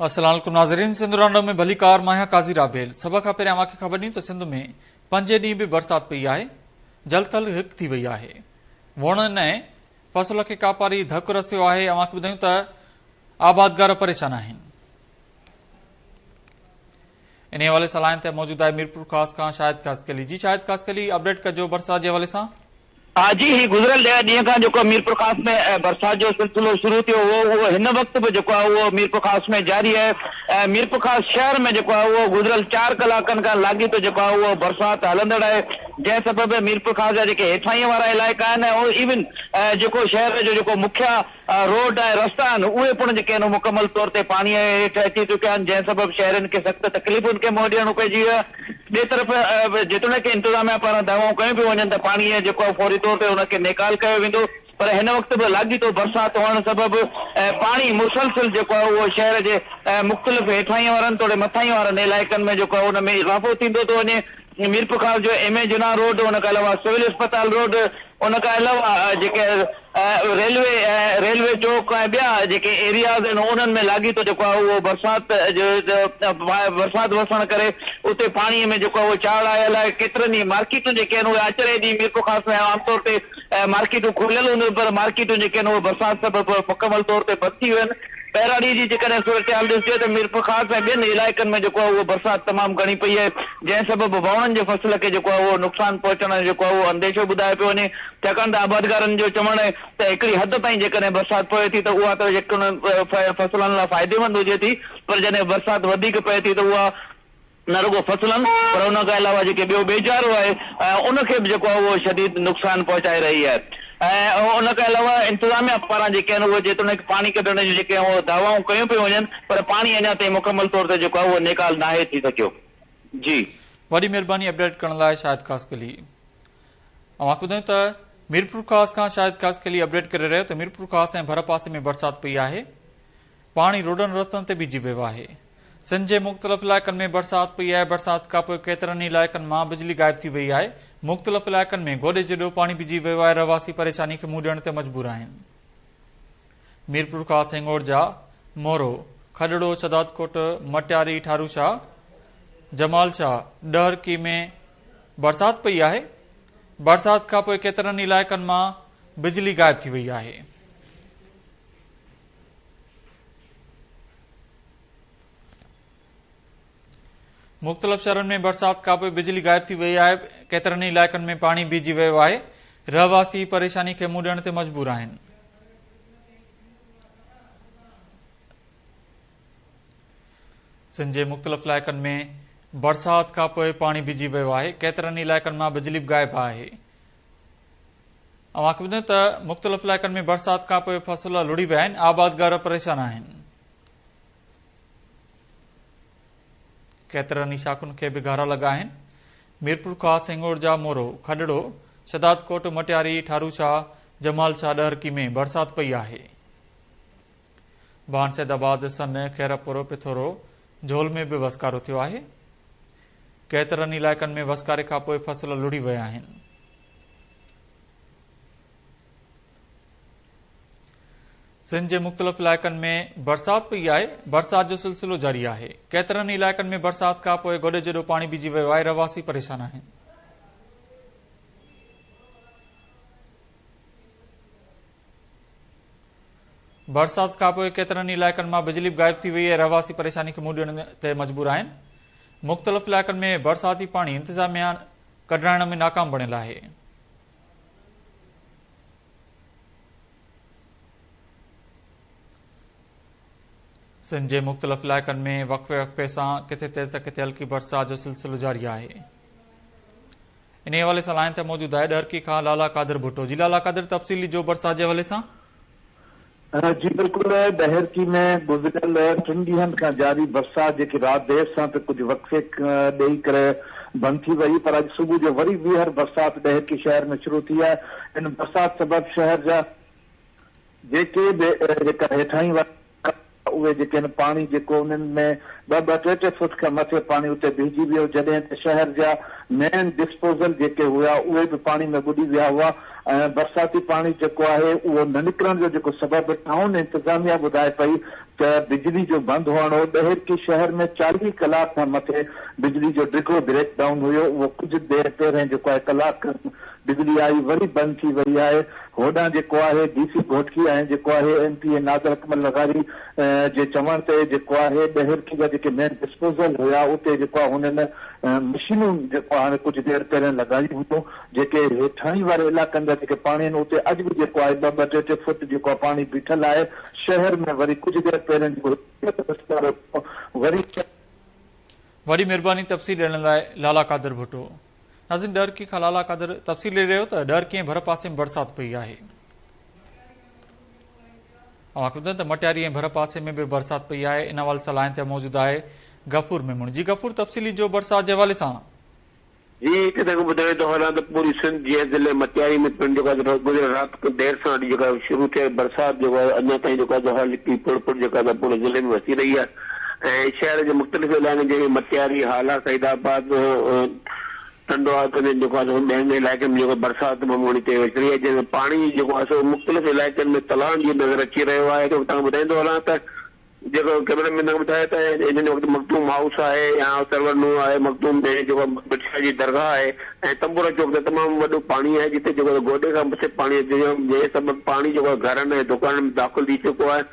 السلام عليڪم ناظرين سنڌ رانڊو ۾ ڀليڪار مان آهيان قاضي رابيل سڀ کان پهريان اوهان کي خبر ڏيون ته سنڌ ۾ پنجين ڏينهن به برسات پئي آهي جل ٿل هڪ ٿي وئي آهي ووڻن ۽ فصل کي ڪاپاري ڌڪ رسيو آهي اوهان کي ٻڌايون ته آبادگار پريشان آهن انهي حوالي سان لائن تي موجود آهي ميرپور خاص کان شاهد خاصخيلي جي شاهد خاصخيلي اپڊيٽ ڪجو برسات جي حوالي سان. ها جي هي گذريل ڏهه ڏينهن کان جيڪو ميرپورخاص ۾ برسات جو سلسلو شروع ٿيو هو اهو هن وقت به جيڪو آهي اهو ميرپورخاص ۾ جاري آهي ۽ ميرپورخاص شهر ۾ جيڪو آهي اهو گذريل چار ڪلاڪن کان لاڳيتو جيڪو آهي اهو برسات هلندڙ آهي جنهن سبب ميرپورخاص جا جيڪي هيٺاهين وارا علائقا آهن ۽ ايون جيڪو شهر جو جيڪو مکيه روڊ ۽ رستا آهن اهي پڻ جيڪي آهن مڪمل طور تي پاڻي هيٺ اچي چڪيا آهن جنهن سبب شهرين کي سخت تڪليفن کي منهن ڏيڻو پئجي ويو آهي ٻئي طرف جيتوڻيڪ انتظاميا پاران دعوائون ڪيون پيون وڃن ته پاڻي جيڪو آهي فوري طور تي ان کي نيڪال ڪيو ويندو پر هن وقت به لاڳيتو برسات هئڻ سبب پاڻي مسلسل جيڪو آهي اهو شهر جي مختلف هيٺاهين وارن توڙي مٿاهين وارن علائقن ۾ جيڪو آهي ان ۾ اضافو ٿيندو ٿو وڃي ميرپورخاص جو ايم اي جناح روڊ ان کان علاوه سول اسپتال روڊ ان کان علاوه جيڪي ريلوي ريلوي چوڪ ۽ ٻيا جيڪي ايرياز آهن انهن ۾ لاڳيتو جيڪو آهي اهو برسات جو برسات وسڻ ڪري اتي پاڻي ۾ جيڪو آهي اهو چاڙهه آيل آهي ڪيترن ئي مارڪيٽون جيڪي آهن اهي آچر جي ڏينهن ميرپورخاص ۾ عام طور تي مارڪيٽون کليل هونديون آهن پر مارڪيٽون جيڪي آهن اهي برسات سبب مڪمل طور تي بند ٿي ويون آهن ٻهراڙي جي جيڪڏهن صورتحال ڏسجي ته ميرپورخاص ۽ ٻين علائقن ۾ جيڪو آهي اهو برسات تمام گهڻي پئي آهي جنهن سبب ووڻن جي فصل کي جيڪو آهي اهو نقصان پهچڻ جو جيڪو آهي اهو انديشو ٻڌايو پيو وڃي ڇاڪاڻ ته آبادگارن جو چوڻ آهي ته هڪڙي حد تائين جيڪڏهن برسات پوي ٿي ته اها ته جيڪڏهن فصلن لاء فائديمند هجي ٿي پر جڏهن برسات وڌيڪ پئي ٿي ته اها نه رڳو فصلن پر ان کان علاوه جيڪي ٻيو ٻيجارو آهي ان کي به جيڪو آهي اهو شديد نقصان پهچائي رهي آهي ۽ ان کان علاوه انتظاميا پاران جيڪي آهن اهي جيتوڻيڪ پاڻي ڪڍڻ جون جيڪي اهي دعوائون ڪيون پيون وڃن پر پاڻي اڃا تائين مڪمل طور تي جيڪو آهي اهو نيڪال ناهي ٿي سگهيو. جي. وڏي مهرباني اپڊيٽ ڪرڻ لاء شاهد خاصخيلي. اوهان کي ٻڌايون ته ميرپورخاص کان شاهد خاصخيلي اپڊيٽ ڪري رهيو ته ميرپورخاص ۽ ڀرپاسي ۾ برسات پئي آهي پاڻي روڊن رستن تي بيهجي ويو آهي. سنڌ جي مختلف علائقن ۾ برسات پئي آهي، برسات کانپوء ڪيترن ئي علائقن مان بجلي غائب ٿي وئي آهي، مختلف علائقن ۾ گوڏي جيڏو پاڻي بيهجي ويو آهي، رهواسي پريشاني کي منهن ڏيڻ تي مجبور آهن. ميرپورخاص، هنڱورجا، مورو، کڏڙو، شهدادڪوٽ، مٽياري، ٺاروشاهه، جمال شاهه، ڏهرڪي ۾ برسات پئي آهي، برسات کانپوء ڪيترن ئي علائقن مان بجلي غائب ٿي وئي آهي. مختلف شهرن ۾ برسات کانپوء بجلي غائب ٿي وئي آهي، ڪيترن ئي علائقن ۾ پاڻي بيهجي ويو آهي، رهواسي پريشاني کي منهن ڏيڻ تي مجبور آهن. سنڌ جي مختلف علائقن ۾ برسات کانپوء پاڻي بيهجي ويو آهي، ڪيترن ئي علائقن مان بجلي به غائب آهي. اوهان کي ٻڌايون ته مختلف علائقن ۾ برسات کانپوء فصل لڙهي ويا آهن، آبادگار پريشان آهن. ڪيترن ئي شاخن کي به گهارا لڳا آهن. ميرپورخاص، هنڱورجا، مورو، کڏڙو، شھدادڪوٽ، مٽياري، ٺاروشاهه، جمال شاهه ڏهرڪي ۾ برسات پئي آهي. ڀان سيد آباد، سن، خيرپور، پٿورو، جهول ۾ به وسڪارو ٿيو آهي. ڪيترن ئي علائقن ۾ وسڪاري کانپوء فصل لڙهي ويا آهن. سنڌ جي مختلف علائقن ۾ برسات پئي آهي، برسات جو سلسلو جاري آهي، ڪيترن ئي علائقن ۾ برسات کان پوء گوڏي جيڏو پاڻي بيهجي ويو آهي، رهواسي پريشان آهن. برسات کان پوء ڪيترن ئي علائقن مان بجلي به غائب ٿي وئي آهي، رهواسي پريشاني کي منهن ڏيڻ تي مجبور آهن، مختلف علائقن ۾ برساتي پاڻي انتظاميا ڪڍرائڻ ۾ ناڪام بڻيل آهي. سنڌ جي مختلف علائقن ۾ وقفي وقفي سان ڪٿي تيز ته ڪٿي هلڪي برسات جو سلسلو جاري آهي. انهي حوالي سان لائين تي موجود آهي ڏهرڪي کان لالا قادر ڀٽو. جي لالا قادر تفصيلي جو برسات جي حوالي سان. جي بلڪل ڏهرڪي ۾ گذريل ٽن ڏينهن کان جاري برسات جيڪي رات دير سان ته ڪجهه وقفي ڏئي ڪري بند ٿي وئي پر اڄ صبح جو وري ٻيهر برسات ڏهرڪي شهر ۾ شروع ٿي آهي ان برسات سبب شهر جا جيڪي به جيڪا هيٺاهين وارا اهي جيڪي آهن پاڻي جيڪو انهن ۾ ٻه ٻه ٽي ٽي فوٽ کان مٿي پاڻي اتي بيهجي ويو جڏهن ته شهر جا مين ڊسپوزل جيڪي هيا اهي به پاڻي ۾ ٻڏي ويا هئا ۽ برساتي پاڻي جيڪو آهي اهو نه نڪرڻ جو جيڪو سبب ٽائون انتظاميا ٻڌائي پئي ته بجلي جو بند هئڻ هو، ڏهرڪي شهر ۾ 40 ڪلاڪ کان مٿي بجلي جو ڊگهو بريڪ ڊائون هيو اهو ڪجهه دير پهرين جيڪو آهي ڪلاڪ کن بجلي آئي وري بند ٿي وئي آهي هوڏانهن جيڪو آهي ڊي سي گهوٽڪي ۽ جيڪو آهي ايم پي اي نادر اڪمل لغاري جي چوڻ تي جيڪو آهي ڏهرڪي جا جيڪي مين ڊسپوزل هيا اتي جيڪو آهي هنن مشينون جيڪو آهي هاڻي ڪجهه دير پهرين لڳايون هيون جيڪي هيٺاهين واري علائقن جا جيڪي پاڻي آهن اتي اڄ به جيڪو آهي ٻه ٻه ٽي ٽي فوٽ جيڪو آهي پاڻي بيٺل آهي شهر ۾ وري ڪجهه دير پهرين جيڪو وسڪارو ٿيو وري. وڏي مھرباني تفصيل ڏيڻ لاء لالا قادر ڀٽو. ناظرين ڏهرڪي کان لالا قادر تفصيل ڏئي رهيو ته ڏهرڪي ۽ ڀر پاسي ۾ برسات پئي آهي. اوهان کي ٻڌايون ته مٽياري ۽ ڀر پاسي ۾ به برسات پئي آهي ان حوالي سان لائين تي موجود آهي غفور ميمڻ جي غفور تفصيلي جو برسات جي حوالي سان. جي هتي تک ٻڌايو ٿو هلان ته پوري سنڌ جيان ضلعي مٽياري ۾ پڻ جيڪو آهي گذريل رات کان دير سان وٺي جيڪا شروع ٿيل برسات جيڪو آهي اڃا تائين جيڪو آهي هلڪي پڙ پڙ جيڪا آهي پوري ضلعي ۾ وسي رهي آهي ۽ شهر جي مختلف علائقن جنهن ۾ مٽياري، هالا، سعيد آباد، ٽنڊو آدم ۽ جيڪو آهي سو ٻين علائقن ۾ جيڪو برسات تمام گهڻي تيز اچي رهي آهي جنهن ۾ پاڻي جيڪو آهي سو مختلف علائقن ۾ تلائن جي نظر اچي رهيو آهي ته تان ٻڌائيندو هلان ته جيڪو ڪئميرا مين توهان کي ٻڌايو ته هن وقت مخدوم هائوس آهي يا سرور نوح آهي مخدوم ۾ جيڪو ڀٽ شاهه جي درگاهه آهي ۽ تنبورا چوڪ تي تمام وڏو پاڻي آهي جتي جيڪو گوڏي کان مٿي پاڻي اچي ويو جنهن سبب پاڻي جيڪو گهرن ۽ دڪانن ۾ داخل ٿي چڪو آهي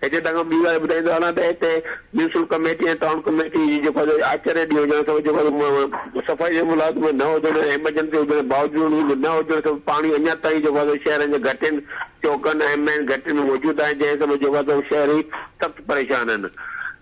هتي توهان کي ٻي ڳالهه ٻڌائيندو هلان ته هتي ميونسپل ڪميٽي ۽ ٽائون ڪميٽي جي جيڪو آچر ڏينهن هجڻ سبب جيڪو صفائي جو ملازم نه هجڻ ۽ ايمرجنسي هجڻ باوجود نه هجڻ سبب پاڻي اڃا تائين جيڪو شهرن جي گهٽين چوڪن ۽ مين گهٽين ۾ موجود آهن جنهن سبب جيڪو آهي سو شهري سخت پريشان آهن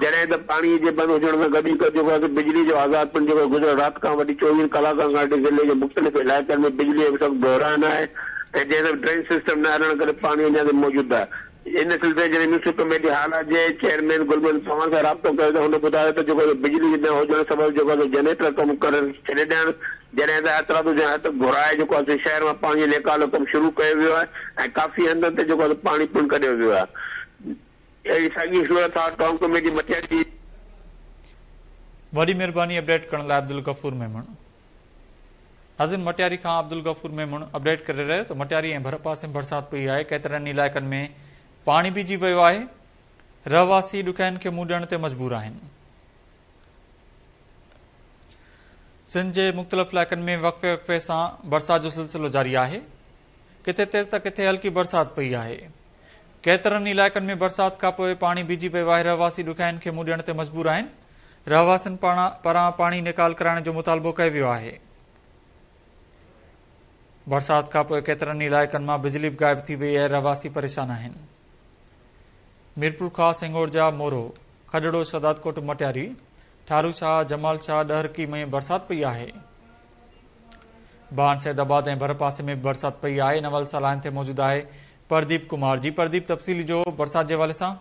جڏهن ته پاڻي جي بند هجڻ سان گڏ ئي جيڪو آهي سو بجلي جو عذاب پڻ جيڪو گذريل رات کان وٺي چوويهن ڪلاڪن کان وٺي ضلعي جي مختلف علائقن ۾ بجلي جو به سخت بحران آهي ۽ جنهن سبب ڊرين سسٽم نه هلڻ ڪري پاڻي اڃا تائين موجود آهي. ان سلسلي جڏهن ميونسپل ڪميٽي هالا جي چيئرمين گل محمد پنهور سان رابطو ڪيو ته هن ٻڌايو ته جيڪو آهي سو بجلي جي نه هجڻ سبب جيڪو آهي سو جنريٽر ڪم ڪرڻ ڇڏي ڏيڻ جڏهن ته اعتراض هجڻ هٿ گهرائي جيڪو آهي سو شهر مان پاڻي جي نيڪال جو ڪم شروع ڪيو ويو آهي ۽ ڪافي هنڌن تي جيڪو آهي سو پاڻي پڻ ڪڍيو ويو آهي. اهڙي ساڳي صورتحال ٽائون ڪميٽي مٽياري جي. وڏي مھرباني اپڊيٽ ڪرڻ لاء عبدالغفور ميمڻ. ناظرين مٽياري کان عبدالغفور ميمڻ اپڊيٽ ڪري رهيو ته مٽياري ۽ ڀرپاسي ۾ برسات پئي آهي ڪيترن ئي علائقن ۾ پاڻي بيهجي ويو آهي رهواسي ڏکيائين کي منهن ڏيڻ تي مجبور آهن. سنڌ جي مختلف علائقن ۾ وقفي وقفي سان برسات جو سلسلو جاري آهي ڪٿي تيز ته ڪٿي هلڪي برسات پئي آهي ڪيترن علائقن ۾ برسات کانپوء پاڻي بيهجي ويو آهي رهواسي ڏکيائين کي منهن ڏيڻ تي مجبور آهن رهواسين پاران پاڻي نيڪال ڪرائڻ جو مطالبو ڪيو ويو آهي برسات کانپوء ڪيترن علائقن مان بجلي به غائب ٿي وئي آهي رهواسي پريشان آهن ميرپورخاص، هنڱورجا، مورو، کڏڙو، شهدادڪوٽ، مٽياري، ٺارو شاهه، جمال شاهه، ڏهرڪي ۾ برسات پئي آهي. ڀان سيد آباد ۽ ڀرپاسي ۾ به برسات پئي آهي. ان حوالي سان لائين تي موجود آهي پرديپ ڪمار. جي پرديپ تفصيلي جو برسات جي حوالي سان.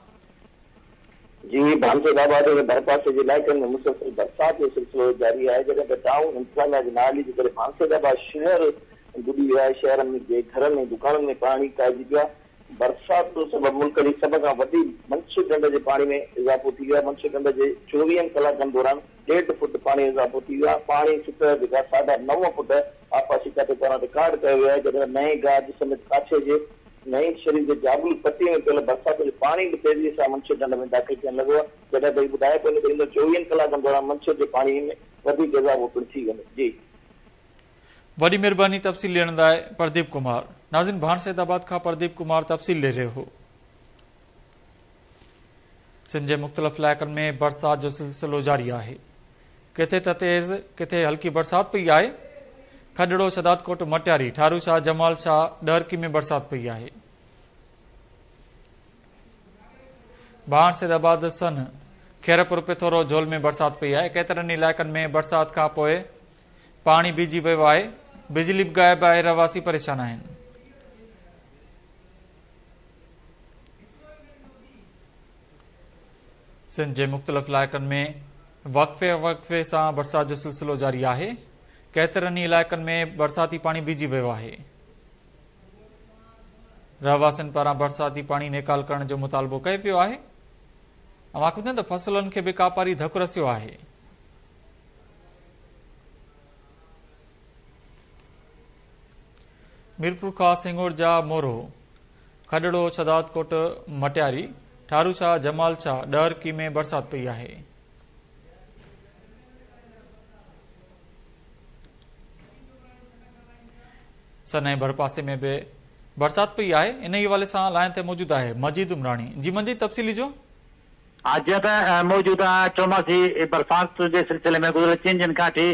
جي ڀان سيد آباد ۽ ڀرپاسي جي علائقن ۾ مسلسل برسات جو سلسلو جاري آهي جڏهن ته ٽائون انتظاميا جي نااهلي جي ڪري ڀان سيد آباد شهر ٻڏي ويو آهي شهر جي گهرن ۽ دڪانن ۾ پاڻي ڪاهجي پيو آهي برسات سبب ملڪ جي سڀ کان وڏي منڇر ڍنڍ جي پاڻي ۾ اضافو ٿي ويو آهي، منڇر ڍنڍ جي چوويهن ڪلاڪن دوران ڏيڍ فوٽ پاڻي اضافو ٿي ويو آهي، پاڻي سطح جيڪا ساڍا نو فوٽ آبپاشي کاتي پاران رڪارڊ ڪيو ويو آهي، جڏهن ته نئين گاج سميت ڪاڇي جي نئين شريف جي جابلو پٽي ۾ پيل برسات جو پاڻي به تيزي سان منڇر ڍنڍ ۾ داخل ٿيڻ لڳو آهي، جڏهن ته هي ٻڌايو پيو وڃي ته ايندڙ چوويهن ڪلاڪن دوران منڇر جي پاڻي ۾ وڌيڪ اضافو پڻ ٿي ويندو. جي. وڏي مھرباني تفصيل ڏيڻ لاء پرديپ ڪمار. ناظرين ڀاڻ سيد آباد کان پرديپ ڪمار تفصيل ڏئي رهيو هو. سنڌ جي مختلف علائقن ۾ برسات جو سلسلو جاري آهي. ڪٿي ته تيز ڪٿي هلڪي برسات پئي آهي. کڏڙو، شھدادڪوٽ، مٽياري، ٺارو شاهه، جمال شاهه، ڏهرڪي ۾ برسات پئي آهي. ڀاڻ سيد آباد، سن، خيرپور، پٿورو، جھول ۾ برسات پئي آهي. ڪيترن علائقن ۾ برسات کان پوء پاڻي بيهجي ويو آهي، بجلي به غائب آهي، رهواسي پريشان آهن. سنڌ جي مختلف علائقن ۾ وقفي وقفي سان برسات جو سلسلو جاري آهي، ڪيترن ئي علائقن ۾ برساتي پاڻي بيهجي ويو آهي. رهواسين پاران برساتي پاڻي نيڪال ڪرڻ جو مطالبو ڪيو ويو آهي. اوهان کي ٻڌايان ته فصلن کي به ڪاپاري ڌڪ رسيو آهي. ميرپورخاص، هنڱورجا، مورو، کڏڙو، شهدادڪوٽ، مٽياري، ٺاروشاهه، جمال شاهه، ڏهرڪي ۾ برسات پئي آهي. سن ۽ ڀرپاسي ۾ به برسات پئي آهي. انهي حوالي سان لائين تي موجود آهي مجيد عمراڻي. جي مجيد تفصيل ڏجو. جيئن ته موجوده چوماسي برسات جي سلسلي ۾ گذريل چئن ڏينهن کان وٺي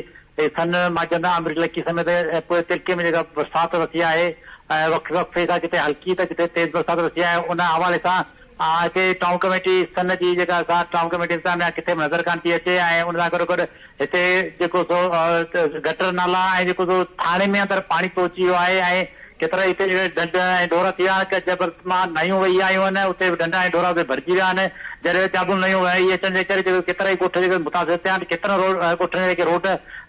سن، ماجند، آمريڪ لڪي سميت پوري تعلقي ۾ جيڪا برسات وسي آهي ۽ وقفي وقفي سان ڪٿي هلڪي ته ڪٿي تيز برسات وسي آهي ان حوالي سان هتي ٽائون ڪميٽي سن جي جيڪا سا ٽائون ڪميٽي انتظاميا ڪٿي به نظر ڪانه ٿي اچي ۽ ان سان گڏوگڏ هتي جيڪو سو گٽر نالا ۽ جيڪو سو ٿاڻي ۾ اندر پاڻي پهچي ويو آهي ۽ ڪيترا ئي هتي ڍنڍ ۽ ڍورا ٿي ويا آهن، ڪي جبل مان نيون وهي آيون آهن، اتي به ڍنڍ ۽ ڍورا اتي ڀرجي ويا آهن، جڏهن جابلو نيون وهي اچڻ جي ڪري جيڪي ڪيترا ئي ڳوٺ جيڪي متاثر ٿيا آهن، ڪيترن روڊ ڳوٺن جا جيڪي روڊ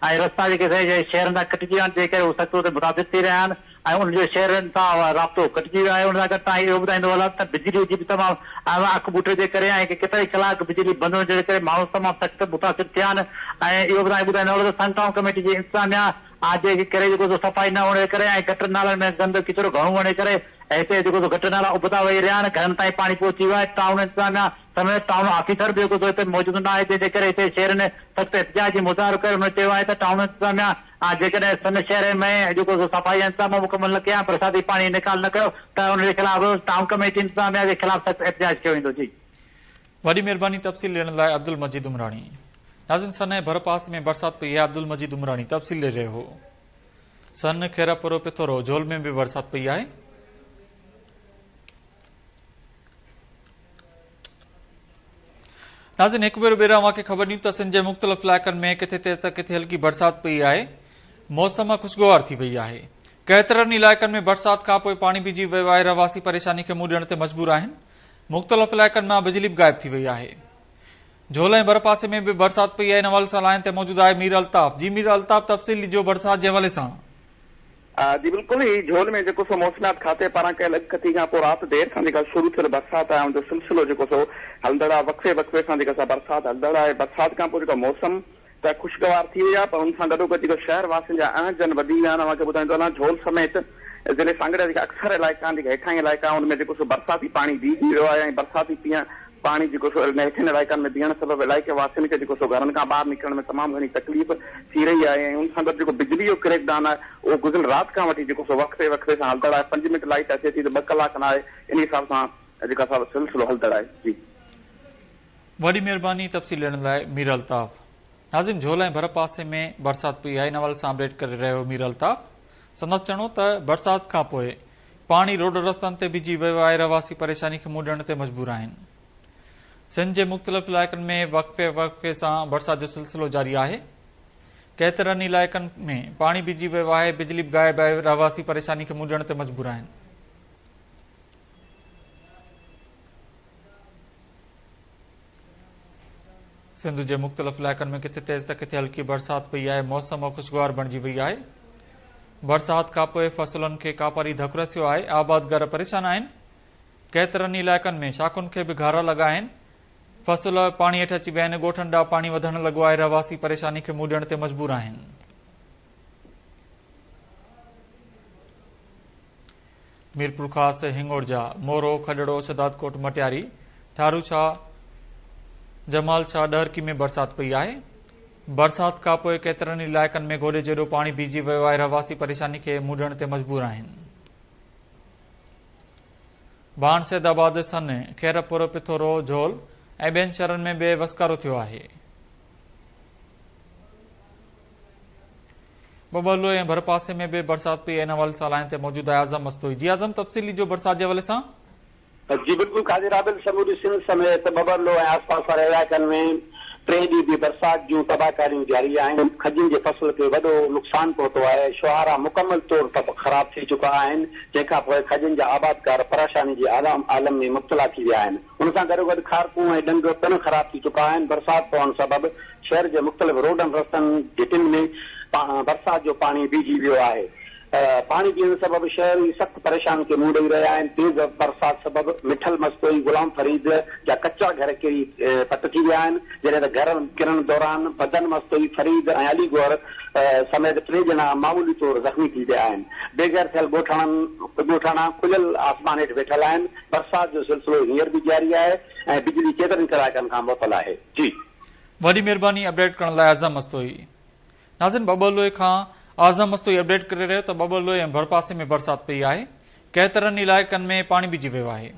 ۽ رستا جيڪي سي شهرن تان ڪٽجي ويا آهن، جنهن ڪري هو سخت اتي متاثر ٿي رهيا آهن ۽ انهن جو شهرن سان رابطو ڪٽجي ويو آهي، ان سان گڏ توهان کي اهو ٻڌائيندو هلان ته بجلي جي به تمام اک ٻوٽ جي ڪري ۽ ڪيترا ئي ڪلاڪ بجلي بند هجڻ جي ڪري ماڻهو تمام سخت متاثر ٿيا آهن ۽ اهو به توهان کي ٻڌائيندو هلان ته سن ٽائون ڪميٽي جي انتظاميا آء جي ڪري جيڪو سو صفائي نه هئڻ جي ڪري ۽ گٽر نالن ۾ گند ڪچرو گهڻو هئڻ جي ڪري ۽ هتي جيڪو سو گٽر نالا اڀتا وهي رهيا آهن گهرن تائين پاڻي پهچي ويو آهي ٽائون انتظاميا سميت ٽائون آفيسر به جيڪو سو هتي موجود نه آهي جنهن جي ڪري هتي شهرين سخت احتجاجي مظاهرو ڪري هنن چيو آهي ته ٽائون انتظاميا جيڪڏهن سن شهر ۾ جيڪو سو صفائي جا انتظام مڪمل نه ڪيا برساتي پاڻي نيڪال نه ڪيو ته ان جي خلاف ٽائون ڪميٽي انتظاميا جي خلاف سخت احتجاج ڪيو ويندو جي. وڏي مھرباني تفصيل ڏيڻ لاء عبدالمجيد عمراڻي. ناظرين سن ۽ ڀرپاسي ۾ برسات پئي آهي عبدالمجيد عمراڻي تفصيل ڏئي رهيو هو. سن، خيرپور، پٿورو، جھول ۾ به برسات پئي آهي. ناظرين هڪ ڀيرو ٻيهر اوهان کي خبر ڏيون ته سنڌ جي مختلف علائقن ۾ ڪٿي تيز ته ڪٿي هلڪي برسات پئي آهي موسم خوشگوار ٿي وئي آهي ڪيترن علائقن ۾ برسات کانپوء پاڻي بيهجي ويو آهي رهواسي پريشاني کي منهن ڏيڻ تي مجبور آهن مختلف علائقن مان بجلي به غائب ٿي وئي آهي. جهول ۽ ڀرپاسي ۾ به برسات پئي آهي ان حوالي سان لائين تي موجود آهي مير الطاف جي مير الطاف تفصيل ڏجو برسات جي حوالي سان. جي بلڪل هي جهول ۾ جيڪو سو موسميات کاتي پاران ڪيل اڳڪٿي کان پوء رات دير سان جيڪا شروع ٿيل برسات آهي ان جو سلسلو جيڪو سو هلندڙ آهي وقفي وقفي سان جيڪا سا برسات هلندڙ آهي برسات کان پوء جيڪا موسم ته خوشگوار ٿي وئي آهي پر ان سان گڏوگڏ جيڪو شهر واسين جا اهنجن وڌي ويا آهن اوهان کي ٻڌائيندو هلان جهول سميت ضلعي سانگهڙ جا جيڪا اڪثر علائقا آهن جيڪا هيٺاهين علائقا آهن ان ۾ جيڪو سو برساتي پاڻي بيهجي ويو آهي ۽ برساتي پيئڻ پاڻي جيڪو سو هيٺين علائقن ۾ بيهڻ سبب علائقي واسين کي جيڪو سو گهرن کان ٻاهر نڪرڻ ۾ تمام گهڻي تڪليف ٿي رهي آهي ۽ ان سان گڏ جيڪو بجلي جو ڪريڪ ڊائون آهي اهو گذريل رات کان وٺي جيڪو سو وقفي وقفي سان هلندڙ آهي پنج منٽ لائيٽ اچي ٿي ته ٻه ڪلاڪ نه آهي انهي حساب سان جيڪا سا سلسلو هلندڙ آهي جي. وڏي مھرباني تفصيل ڏيڻ لاء مير الطاف. ناظرين جھول ۽ ڀرپاسي ۾ برسات پئي آهي ان حوالي سان اپڊيٽ ڪري رهيو هو مير الطاف سندس چوڻ هو ته برسات کان پوء پاڻي روڊ رستن تي بيهجي ويو آهي رهواسي پريشاني کي منهن ڏيڻ تي مجبور آهن سنڌ جي مختلف علائقن ۾ وقفي وقفي سان برسات جو سلسلو جاري آهي ڪيترن علائقن ۾ پاڻي بيهجي ويو آهي بجلي به غائب آهي رهواسي پريشاني کي منهن ڏيڻ تي مجبور آهن. سنڌ جي مختلف علائقن ۾ ڪٿي تيز ته ڪٿي هلڪي برسات پئي آهي، موسم خوشگوار بڻجي وئي آهي. برسات کانپوء فصلن کي ڪاپاري ڌڪ رسيو آهي، آبادگار پريشان آهن. ڪيترن ئي علائقن ۾ شاخن کي به گهارا لڳا آهن، فصل پاڻي هيٺ اچي ويا آهن، ڳوٺن ڏانهن پاڻي وڌڻ لڳو آهي، رهواسي پريشاني کي منهن ڏيڻ تي مجبور آهن. ميرپورخاص، هڱورجا، مورو، کڏڙو، شھدادڪوٽ، مٽياري، ٺاروشاھ، جمال شاھ، ڏهرڪي ۾ برسات پئي آهي. برسات کانپوء ڪيترن ئي علائقن ۾ گوڏي جيڏو پاڻي بيهجي ويو آهي، رهواسي پريشاني کي منهن ڏيڻ تي مجبور آهن. ڀاڻ سيد آباد، سن، خيرپور، پٿورو، جهول ۽ ٻين شهرن ۾ به وسڪارو ٿيو آهي. ٻٻرلوء ۽ ڀرپاسي ۾ به برسات پئي ان حوالي سان لائين تي موجود آهي اعظم مستوئي جي اعظم تفصيل ڏجو برسات جي حوالي سان. جي بلڪل قاضي رابيل سموري سنڌ سميت ٻٻرلوء ۽ آس پاس واري علائقن ۾ ٽئين ڏينهن به برسات جون تباهڪاريون جاري آهن کجين جي فصل کي وڏو نقصان پهتو آهي شوهارا مڪمل طور خراب ٿي چڪا آهن جنهن کان پوء کجين جا آبادگار پريشاني جي عالم ۾ مبتلا ٿي ويا آهن ان سان گڏوگڏ کارڪون ۽ ڏنگ پڻ خراب ٿي چڪا آهن برسات پوڻ سبب شهر جي مختلف روڊن رستن گهٽين ۾ برسات جو پاڻي بيهجي ويو آهي. پاڻي بيهڻ سبب شهري سخت پريشانين کي منهن ڏئي رهيا آهن. تيز برسات سبب مٺل مستوئي، غلام فريد جا ڪچا گهر ڪري پٽ ٿي ويا آهن، جڏهن ته گهر ڪرڻ دوران بدن مستوئي، فريد ۽ علي گوهر سميت ٽي ڄڻا معمولي طور زخمي ٿي پيا آهن. بي گهر ٿيل ڳوٺاڻن ڳوٺاڻا کليل آسمان هيٺ ويٺل آهن. برسات جو سلسلو هينئر به جاري آهي ۽ بجلي ڪيترن ڪلاڪن کان معطل آهي. جي. وڏي مهرباني اپڊيٽ ڪرڻ لاء اعظم مستوئي. ناظرين ٻٻرلوئي کان اعظم مستوئي اپڊيٽ ڪري رهيو ته ٻٻرلوئي ۽ ڀرپاسي ۾ برسات پئي آهي ڪيترن علائقن ۾ پاڻي بيهجي ويو آهي.